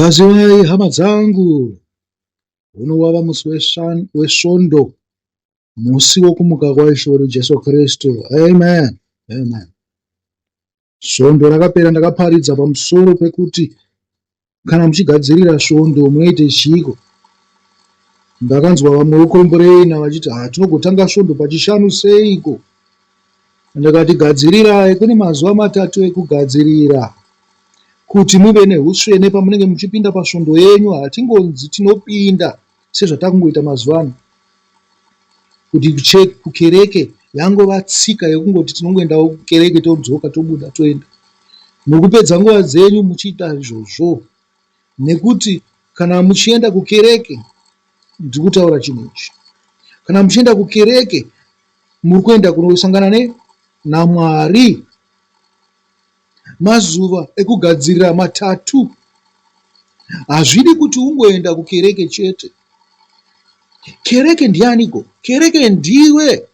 Kwazivai hama dzangu, uno wava musi weSvondo, musi wokumuka kwaIshe wedu Jesu Kristu. Amen. Amen. Svondo rakapera ndakaparidza pamusoro pekuti kana muchigadzirira svondo munoite chiiko. Ndakanzwa vamwe vokomboreina vachiti ha tinogotanga svondo pachishanu seiko. Ndakati gadzirirai, kune mazuva matatu ekugadzirira kuti muve nehutsvene pamunenge muchipinda pasvondo yenyu. Hatingonzi tinopinda sezvatakungoita mazuva ano kuti kukereke yangova tsika yekungoti tinongoendawo kukereke todzoka tobuda toenda. Muri kupedza nguva dzenyu muchiita izvozvo nekuti kana muchienda kukereke, ndiri kutaura chinhu ichi, kana muchienda kukereke muri kuenda kunosangana ne naMwari. Mazuva ekugadzirira matatu. Hazvidi kuti ungoenda kukereke chete. Kereke ndianiko? Kereke ndiwe.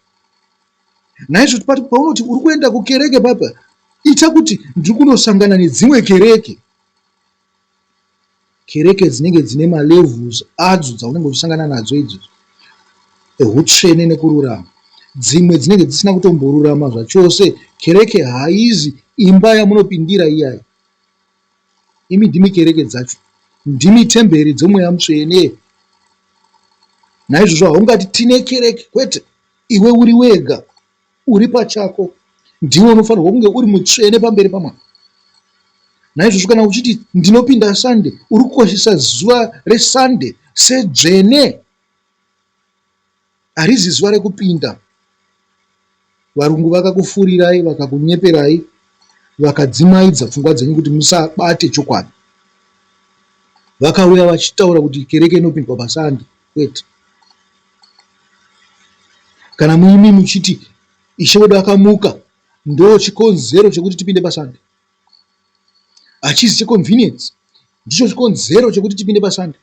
Naizvozvo paunoti uri kuenda kukereke papa, ita kuti ndiri kunosangana nedzimwe kereke. Kereke dzinenge dzine malevels adzo dzaunenge uchisangana nadzo idzodzo ehutsvene nekururama. Dzimwe dzinenge dzisina kutomborurama zvachose. Kereke haizi imba yamunopindira iyaya. Imi ndimi kereke dzacho. Ndimi temberi dzemweya mutsvene. Naizvozvo haungati tine kereke kwete. Iwe uri wega. Uri pachako ndiwe unofanirwa kunge uri mutsvene pamberi paMwari. Naizvozvo kana uchiti ndinopinda Sunday, uri kukoshesa zuva reSunday sedzvene. Harizi zuva rekupinda. Varungu vakakufurirai, vakakunyeperai, vakadzimaidza pfungwa dzenyu kuti musabate chokwadi. Vakauya vachitaura kuti kereke inopindwa paSunday, kwete. Kana muimi muchiti Ishe wedu akamuka, ndochikonzero chekuti tipinde paSunday. Hachizi checonvenience, ndicho chikonzero chekuti tipinde paSunday.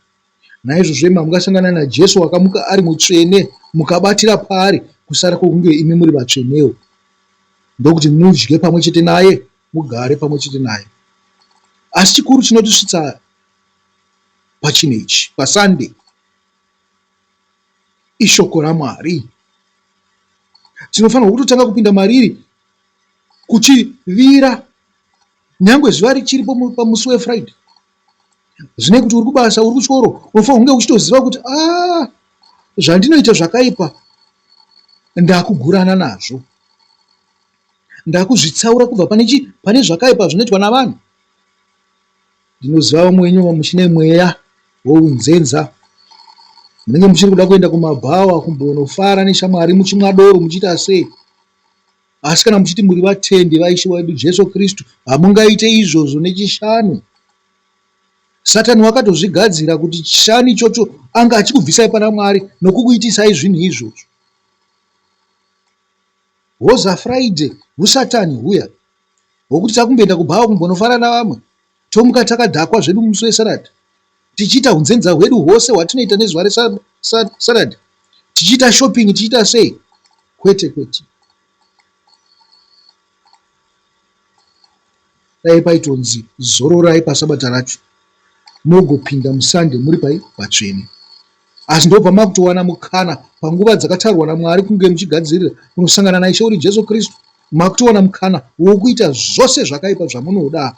Naizvozvo imi hamungasangana naJesu wakamuka ari mutsvene mukabatira paari kusara kwokunge imi muri vatsvenewo. Ndokuti mudye pamwe chete naye, mugare pamwe chete naye. Asi chikuru chinotisvitsa pachinhu ichi, paSunday, ishoko raMwari. Tinofanirwa kutotanga kupinda mariri kuchivira nyangwe zuva richiripo pamusi weFriday. Zvinei kuti uri kubasa, uri kuchikoro, unofanirwa kunge uchitoziva kuti ah, zvandinoita zvakaipa ndakugurana nazvo. Ndakuzvitsaura kubva pane chi pane zvakaipa zvinoitwa navanhu. Ndinoziva vamwe wenyu muchine mweya wounzenza. Munenge muchiri kuda kuenda kumabhawa kumbonofara neshamwari muchimwa doro muchiita sei. Asi kana muchiti muri vatendi vaIshe wedu Jesu Kristu hamungaite izvozvo neChishanu. Satani wakatozvigadzira kuti Chishanu ichocho anga achikubvisai pana Mwari nokukuitisai zvinhu izvozvo. Hoza Friday husatani huya hwokuti takumboenda kubhawa kumbonofara navamwe tomuka takadhakwa zvedu musi weSaturday tichiita hunzenza hwedu hwose hwatinoita nezuva reSaturday tichiita shopping tichiita sei kwete kwete dai paitonzi zororai pasabata racho mogopinda muSunday muri pai patsvene asi ndopamakutowana mukana panguva dzakatarwa naMwari kunge muchigadzirira kunosangana naIshe uri Jesu Kristu makutowana mukana wokuita zvose zvakaipa zvamunoda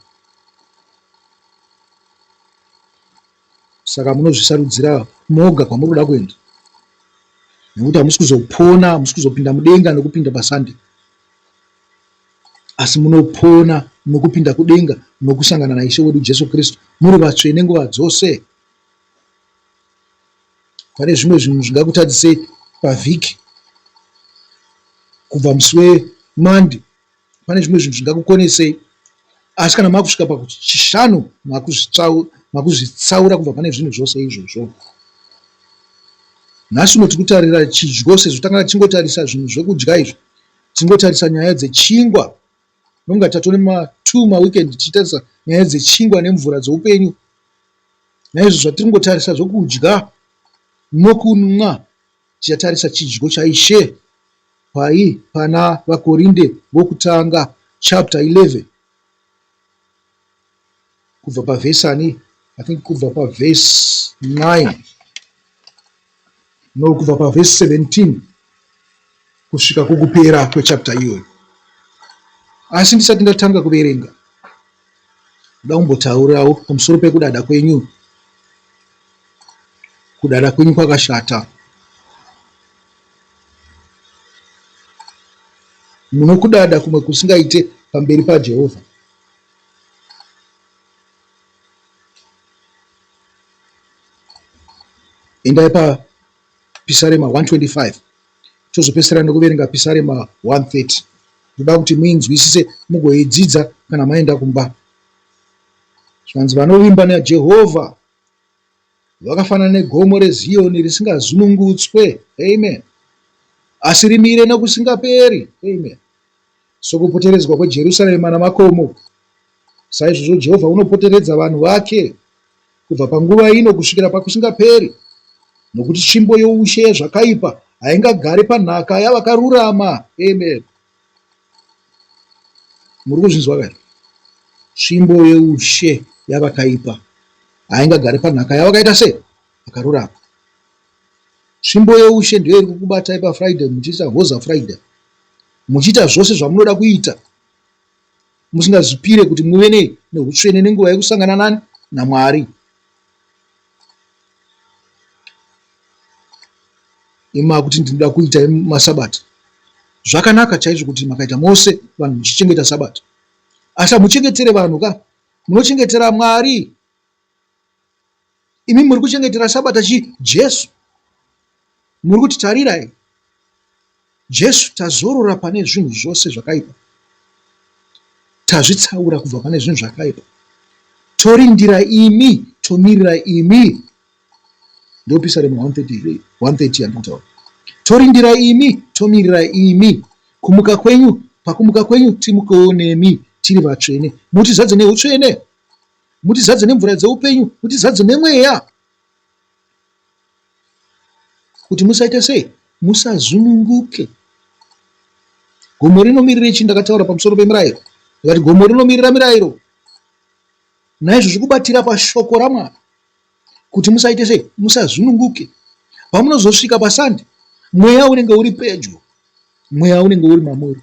saka munozvisarudzira moga kwamuri kuda kuenda nekuti hamusi kuzopona hamusi kuzopinda mudenga nokupinda paSunday asi munopona nokupinda kudenga nokusangana naIshe wedu Jesu Kristu muri vatsvene nguva dzose. Pane zvimwe zvinhu zvingakutadzisei pavhiki kubva musi weMonday pane zvimwe zvinhu zvingakukonesei asi kana makusvika paChishanu makuzvitsaura kubva pane zvinhu zvose izvozvo. Nhasi uno tiri kutarira chidyo sezvo tanga tichingotarisa zvinhu zvekudya izvi tichingotarisa nyaya dzechingwa nonga tatone ma2 maweekend tichitarisa nyaya dzechingwa nemvura dzeupenyu. Naizvozvo zvatiri kungotarisa zvokudya nokunwa, tichatarisa chidyo chaIshe pai pana VaKorinde vokutanga chapter 11 kubva pavhesi ani? I think kubva pavhesi 9 no kubva pavhesi 17 kusvika kukupera kwechapter iyoyo. Asi ndisati ndatanga kuverenga, ndoda kumbotaurawo pamusoro pekudada kwenyu. Kudada kwenyu kwakashata. Munokudada kumwe kusingaite pamberi paJehovha. Endai paPisarema 125 tozopedzisira nekuverenga Pisarema 130. Ndoda kuti muinzwisise mugoidzidza kana maenda kumba. Zvanzi vanovimba naJehovha vakafanana negomo reZiyoni risingazunungutswe. Amen. Asi rimire nokusingaperi. Amen. Sokupoteredzwa kweJerusarema namakomo, saizvozvo Jehovha unopoteredza vanhu vake kubva panguva ino kusvikira pakusingaperi. Nokuti tsvimbo youshe yezvakaipa haingagari panhaka yavakarurama. Amen. Muri kuzvinzwa kai? Tsvimbo yeushe yavakaipa haingagari panhaka yavakaita sei? Vakarurama. Tsvimbo yeushe ndiyo iri kukubatai paFriday muchiita Hoza Friday, muchiita zvose zvamunoda kuita musingazvipire kuti muve nei neutsvene nenguva yekusangana nani naMwari. Imi makuti ndinoda kuita masabata. Zvakanaka chaizvo kuti makaita mose vanhu muchichengeta sabata, asi hamuchengetere vanhu ka, munochengetera Mwari. Imi muri kuchengetera Sabata chii? Jesu. Muri kuti tarirai, Jesu tazorora pane zvinhu zvose zvakaipa. Tazvitsaura kubva pane zvinhu zvakaipa. Torindira imi, tomirira imi. Ndopisarema 130 130 yandiri kutaura. Torindira imi, tomirira imi. Kumuka kwenyu, pakumuka kwenyu timukewo nemi tiri vatsvene. Mutizadze neutsvene. Mutizadze nemvura dzeupenyu, mutizadze nemweya. Kuti musaite sei? Musazununguke. Gomo rinomirira ichi ndakataura pamusoro pemirayiro. Ndikati gomo rinomirira mirayiro. Naizvozvo kubatira pashoko raMwari kuti musaite sei? Musazununguke. Pamunozosvika pasande, mweya unenge uri pedyo, mweya unenge uri mamuri.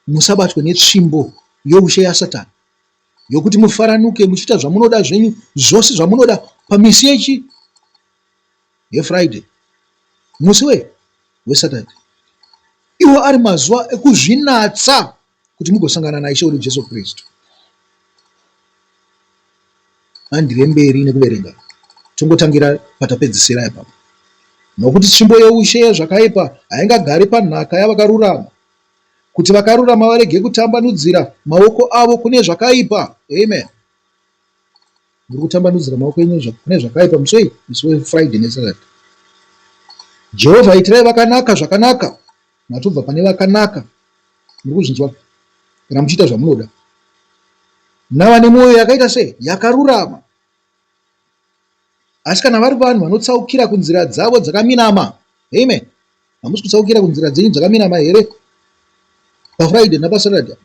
Musabatwe netsvimbo youshe yaSatani yokuti mufaranuke muchiita zvamunoda zvenyu zvose zvamunoda pamisi yechi yeFriday musi we weSaturday iwo ari mazuva ekuzvinatsa kuti mugosangana naIshe wedu Jesu Kristu. Handire mberi nekuverenga tongotangira patapedzisira ipapo. Nokuti tsvimbo yeushe yezvakaipa haingagari panhaka yavakarurama, kuti vakarurama varege kutambanudzira maoko avo kune zvakaipa. Amen. Muri kutambanudzira maoko enyu kune zvakaipa musi wei? Musi weFriday neSaturday. Jehovha itirai vakanaka zvakanaka. Matobva pane vakanaka. Muri kuzvinzwa? Kana muchiita zvamunoda. Navane mwoyo yakaita sei? Yakarurama. Asi kana vari vanhu vanotsaukira kunzira dzavo dzakaminama, amen. Hamusi kutsaukira kunzira dzenyu dzakaminama here? PaFriday napaSaturday.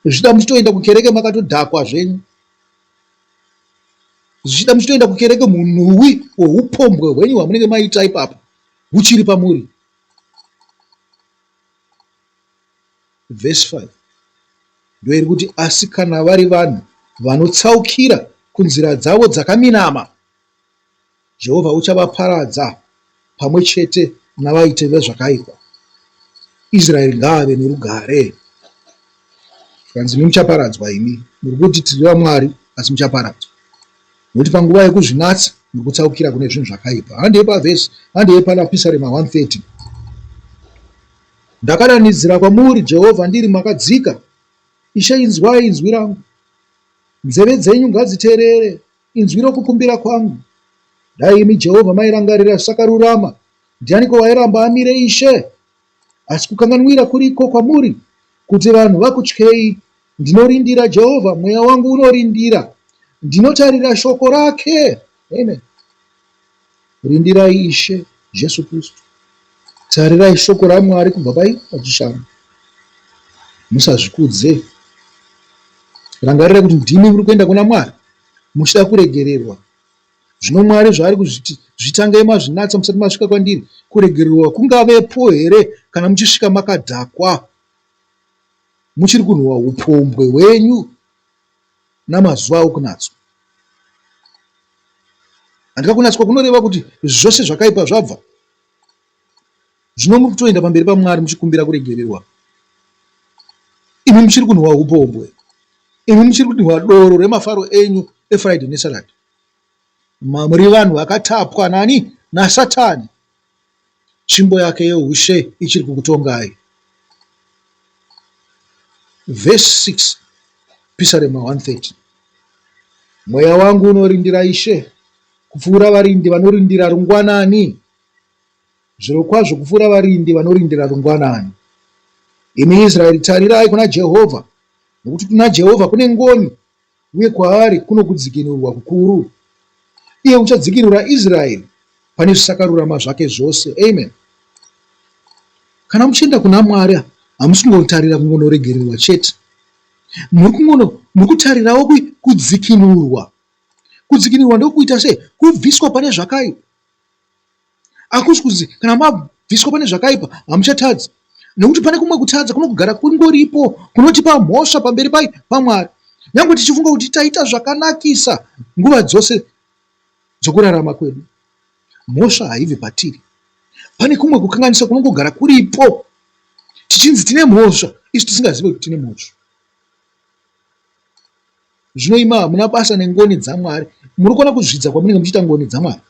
Zvichida muchitoenda kukereke makatodhakwa zvenyu. Zvichida muchitoenda kukereke munhuwi weupombwe hwenyu hwamunenge maita ipapo huchiri pamuri. Vhesi 5 ndoiri kuti asi kana vari vanhu vanotsaukira kunzira dzavo dzakaminama, Jehovha uchavaparadza pamwe chete navaiti vezvakaipa. Israeri ngaave nerugare. Zvikanzi imi muchaparadzwa imi muri kuti tiri vaMwari asi muchaparadzwa. Nokuti panguva yekuzvinatsa muri kutsaukira kune zvinhu zvakaipa. Handei pavhesi, handei pana Pisarema 130. Ndakadanidzira kwamuri Jehovha ndiri makadzika. Ishe inzwai inzwi rangu. Nzeve dzenyu ngadziteerere inzwi rokukumbira kwangu. Dai imi Jehovha mairangarira zvisakarurama, ndianiko wairamba amire Ishe? Asi kukanganwira kuriko kwamuri, kuti vanhu vakutyei. Ndinorindira Jehovha, mweya wangu unorindira, ndinotarira shoko rake. Amen. Rindirai Ishe Jesu Kristu. Tarirai shoko raMwari kubva pai pachishanu. Musazvikudze. Rangarirai kuti ndimi muri kuenda kuna Mwari muchida kuregererwa. Zvino Mwari zvaari kuzviti zvitangei mazvinatsa musati masvika kwandiri, kuregererwa kungavepo here kana muchisvika makadhakwa, muchiri kunhuwa upombwe hwenyu namazuva okunatswa? Handika kunatswa kunoreva kuti zvose zvakaipa zvabva. Zvino muri kutoenda pamberi paMwari muchikumbira kuregererwa. Imi muchiri kunhuwa upombwe. Imi muchiri kunhuwa doro remafaro enyu eFriday neSaturday. Muri vanhu vakatapwa nani? NaSatani. Tsvimbo yake yeushe ichiri kukutongai. Verse 6, Pisarema 130. Mweya wangu unorindira Ishe, kupfuura varindi vanorindira rungwanani. Zvirokwazvo kupfuura varindi vanorindira rungwanani. Imi Israeri, tarirai kuna Jehovha, nokuti kuna Jehovha kune ngoni, uye kwaari kunokudzikinurwa kukuru. Iye uchadzikinura Israeri pane zvisakarurama zvake zvose. Amen. Kana muchienda kuna Mwari, hamusi kungotarira kungonoregererwa chete. Muri kutarirawo kudzikinurwa. Kudzikinurwa ndokuita sei? Kubviswa pane zvakaipa. Hakusi kunzi kana mabviswa pane zvakaipa hamuchatadzi nekuti pane kumwe kutadza kunogara kungoripo kunotipa mhosva pamberi pai paMwari. Nyangwe tichifunga kuti taita zvakanakisa nguva dzose dzokurarama kwedu, mhosva haibvi patiri. Pane kumwe kukanganisa kunongogara kuripo tichinzi tine mhosva isu tisingazive kuti tine mhosva. Zvino imi hamuna basa nengoni dzaMwari. Muri kuona kuzvidza kwamunenge muchiita ngoni dzaMwari.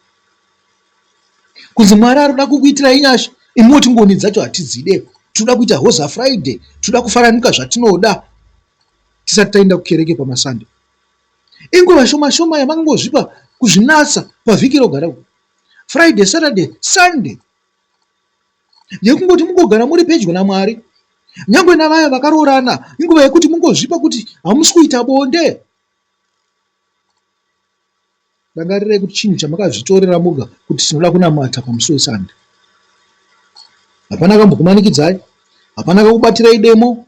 Kunzi Mwari ari kuda kukuitirai nyasha, imi moti ngoni dzacho hatidzide. Tinoda kuita Hoza Friday, tinoda kufaranuka zvatinoda tisati taenda kukereke pamaSunday. Inguva shoma shoma yamangozvipa kuzvinatsa pavhiki roga roga. Friday, Saturday, Sunday. Yekungoti mungogara muri pedyo naMwari. Nyangwe navaya vakaroorana, inguva yekuti mungozvipa kuti hamusi kuita bonde. Rangarirai kuti chinhu chamakazvitorera moga kuti tinoda kunamata pamusi weSunday. Hapana akambokumanikidzai, hapana akakubatirai demo.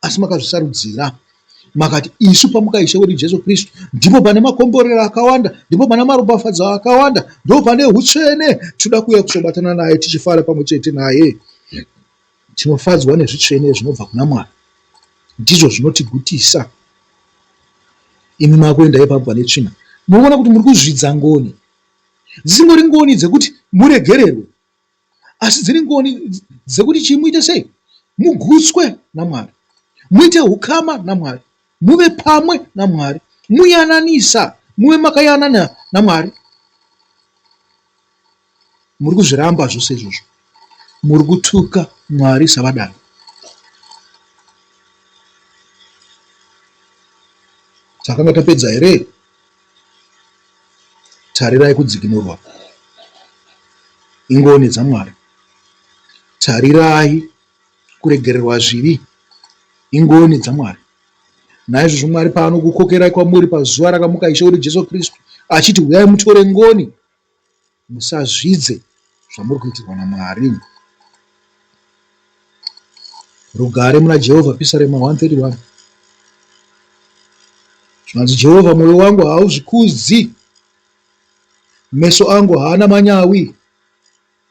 Asi makazvisarudzira makati isu pamuka Ishe wedu Jesu Kristu ndipo pane makomborero akawanda, ndipo pane maropafadzo akawanda, ndipo pane hutsvene. Tinoda kuuya kuzobatana naye tichifara pamwe chete naye. Tinofadzwa nezvitsvene zvinobva kuna Mwari, ndizvo zvinotigutisa. Imi makuenda ipapo pane tsvina, munoona kuti muri kuzvidza ngoni, dzisingori ngoni dzekuti muregererwe, asi dziri ngoni dzekuti chii muite sei mugutswe namwari muite ukama namwari muve pamwe namwari muyananisa muve makayanana namwari muri kuzviramba zvose izvozvo muri kutuka mwari savadani takanga tapedza here Tarirai kudzikinurwa ingoni dzaMwari. Tarirai kuregererwa zvivi ingoni dzaMwari. Naizvozvo Mwari paanokukokerai kwamuri pazuva rakamuka Ishe wedu Jesu Kristu achiti huyai mutore ngoni, musazvidze zvamuri kuitirwa naMwari. Rugare muna Jehovha Pisarema 131 Zvanzi Jehovha, mwoyo wangu hauzvikudzi, meso angu haana manyawi,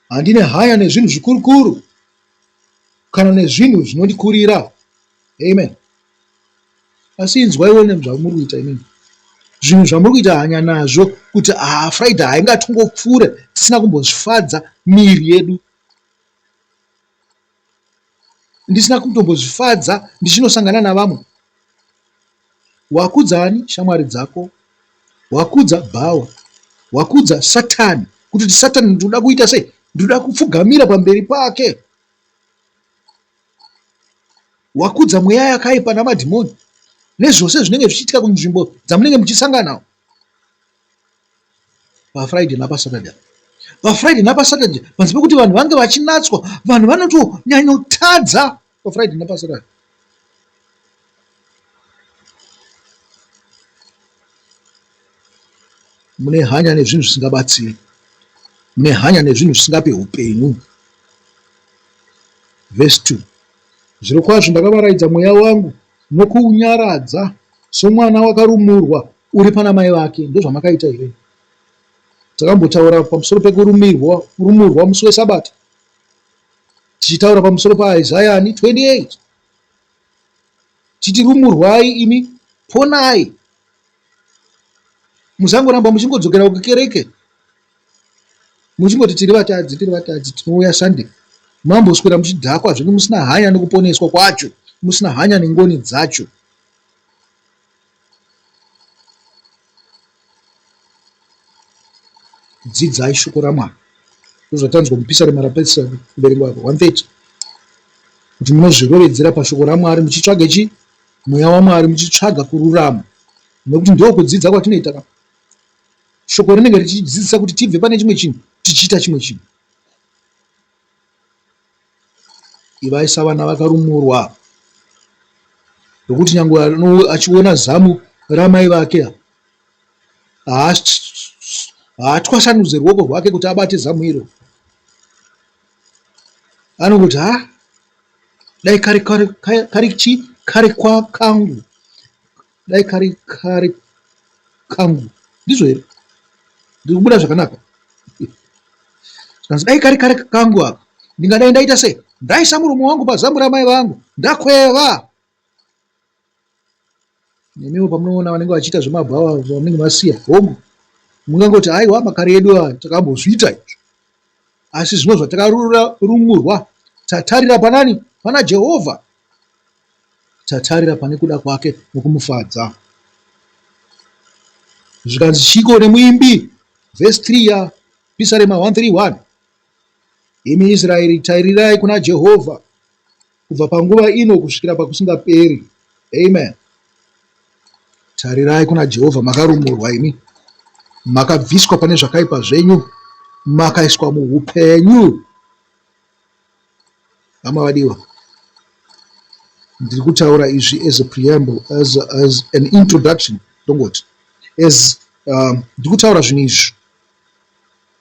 handine hanya nezvinhu zvikurukuru kana nezvinhu zvinondikurira. Amen. Asi inzwaiwo nezvamuri kuita imimi. Zvinhu zvamuri kuita hanya nazvo kuti haa Friday haingatongopfuure tisina kumbozvifadza miviri yedu. Ndisina kutombozvifadza ndichinosangana navamwe. Wakudza ani shamwari dzako? Wakudza bhawa. Wakudza Satani. Kutoti Satani ndinoda kuita sei? Ndinoda kupfugamira pamberi pake. Wakudza mweya yakaipa namadhimoni nezvose zvinenge zvichiitika kunzvimbo dzamunenge muchisangana paFriday napaSaturday. PaFriday napaSaturday panze pekuti vanhu vange vachinatswa, vanhu vanotonyanyotadza paFriday napaSaturday. Mune hanya nezvinhu zvisingabatsiri, mune hanya nezvinhu zvisingape upenyu. Vhesi 2 Zvirokwazvo ndakavaraidza mweya wangu. nokuunyaradza somwana wakarumurwa uri pana mai vake. Ndozvamakaita here? Takambotaura pamusoro pekurumirwa kurumurwa musi weSabata tichitaura pamusoro paIsaya 28 tichiti rumurwai imi ponai musangoramba muchingodzokera kukereke muchingoti tiri vatadzi tiri vatadzi tinouya Sunday mamboswera muchidhakwa zvenyu musina hanya nekuponeswa kwacho musina hanya nengoni dzacho. Dzidzai shoko raMwari. Ndozvatanzwa mupisarema rapedzisira kuverengwa apa 130 kuti munozvirovedzera pashoko raMwari muchitsvaga chi mweya waMwari muchitsvaga kururama nekuti ndokudzidza kwatinoita ka shoko rinenge richidzidzisa kuti tibve pane chimwe chinhu tichiita chimwe chinhu. Ivai savana vakarumurwa nokuti nyangwe achiona zamu ramai vake haatwasanudze ruoko rwake kuti abate zamu iro. Anongoti ha dai kari kari kari chi kari kwa kangu dai kari kari kangu ndizvo here ndiri kubuda zvakanaka zvikanzi dai kari kari kangu aka ndingadai ndaita sei ndaisa muromo wangu pazamu ramai vangu ndakweva nemiwo pamunoona vanenge vachiita zvemabhawa vanenge vasiya hongu mungangoti haiwa makare edu aya takambozviita izvo asi zvino zvatakarumurwa tatarira panani pana Jehovha tatarira pane kuda kwake nokumufadza. Zvikanzi chiiko nemuimbi vhesi 3 yaPisarema 131 Imi Israeri, tarirai kuna Jehovha kubva panguva ino kusvikira pakusingaperi. Amen. Tarirai kuna Jehovha makarumurwa imi, makabviswa pane zvakaipa zvenyu, makaiswa muupenyu. Hama vadiwa, ndiri kutaura izvi as a preamble, as, as an introduction, ndongoti as um, ndiri kutaura zvinhu izvi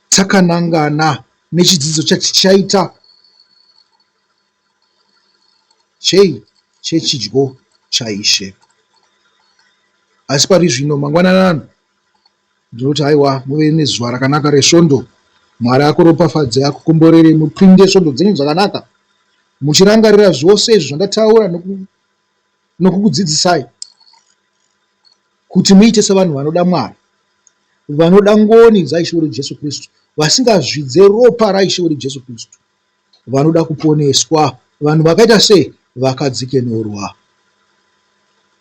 takanangana nechidzidzo chatichaita chei chechidyo chaIshe. Asi pari zvino mangwanani ano Ndinoti haiwa muve nezuva rakanaka resvondo. Mwari akuropafadze akukomborere mupinde svondo dzenyu dzakanaka muchirangarira zvose izvi zvandataura nokukudzidzisai kuti muite sevanhu vanoda Mwari, vanoda ngoni dzaIshe wedu Jesu Kristu, vasingazvidze ropa raIshe wedu Jesu Kristu. Vanoda kuponeswa. Vanhu vakaita sei? Vakadzikinurwa.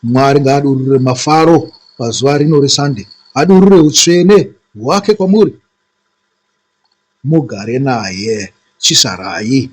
Mwari ngaadurure mafaro pazuva rino reSunday, adurure hutsvene hwake kwamuri, mugare naye. Chisarai.